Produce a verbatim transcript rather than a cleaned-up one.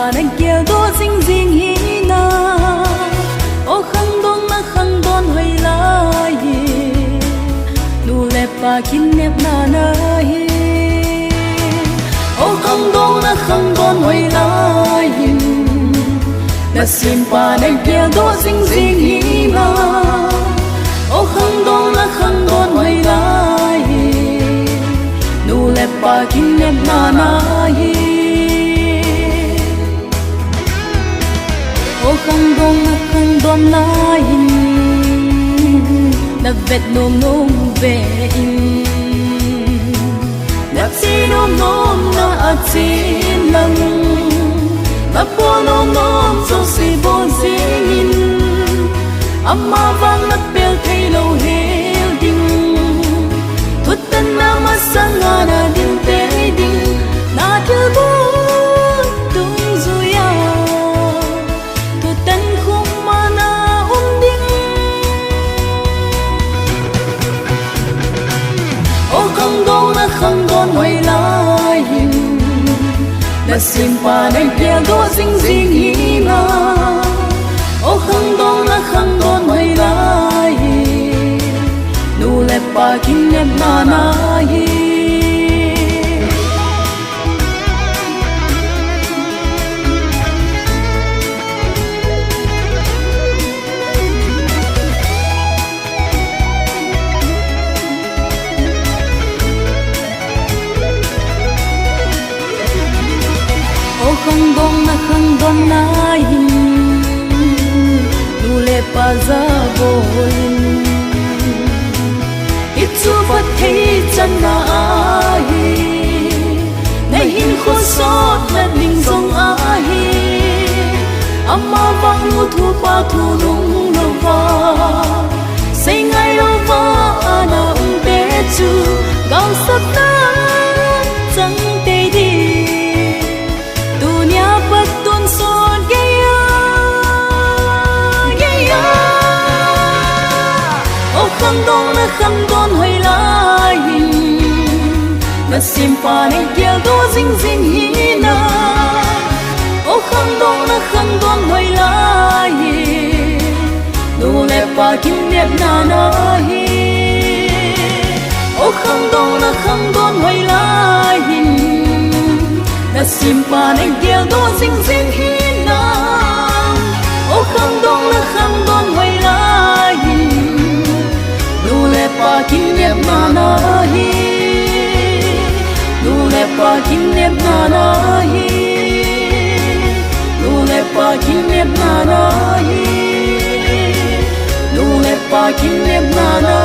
Ana geldoh jing jing hi na. O khangdong na khangdon hoi lai hi. Nu le pa kinepna na hi. O khangdong na khangdon hoi lai hi. Na simpa na geldoh jing jing hi na. O khangdong na khangdon hoi lai hi. Nu le pa kinepna na hi. O khangdong na khangdon lai hin. Na vet nom nom ve in. Na che nom nom na a chen lang. Na bol nom nom jouse bol jing in. Ama vang na pel thei lou hel ding. Thutanna masanga na din tei ding. Na thilbol dungjuia. Thutan khum mana um ding. O khangdong na khangdon hoi lai hin. Na simpa na geldoh jing jing hi na. O khangdong na khangdon hoi lai hin. Nu le pa kinepna na hi. O khangdong na khangdon na hin. Nu le pa jabol in. Hichu phatthei channa ahi. Na hinkho sotna ding jong ahi. Ama vang nu thu pa thu nung louva. Sei ngai louva ana um te chu. Gaosapna chang tei ding. Tunia pat tonsot geiya, geiya. O khangdong na khangdon hoi lai hin. Na simpa na geldoh jing jing hi na. O khangdong na khangdon hoi lai hin. Nu le pa kinepna na hi. O khangdong na khangdon hoi lai hin. Na simpa na geldoh jing jing hi na. O khangdong na khangdon hoi lai hin. Nu le pa kinepna na hi. Nu le pa kinepna na hi. Nu le pa kinepna na hi. Nu le pa kinepna na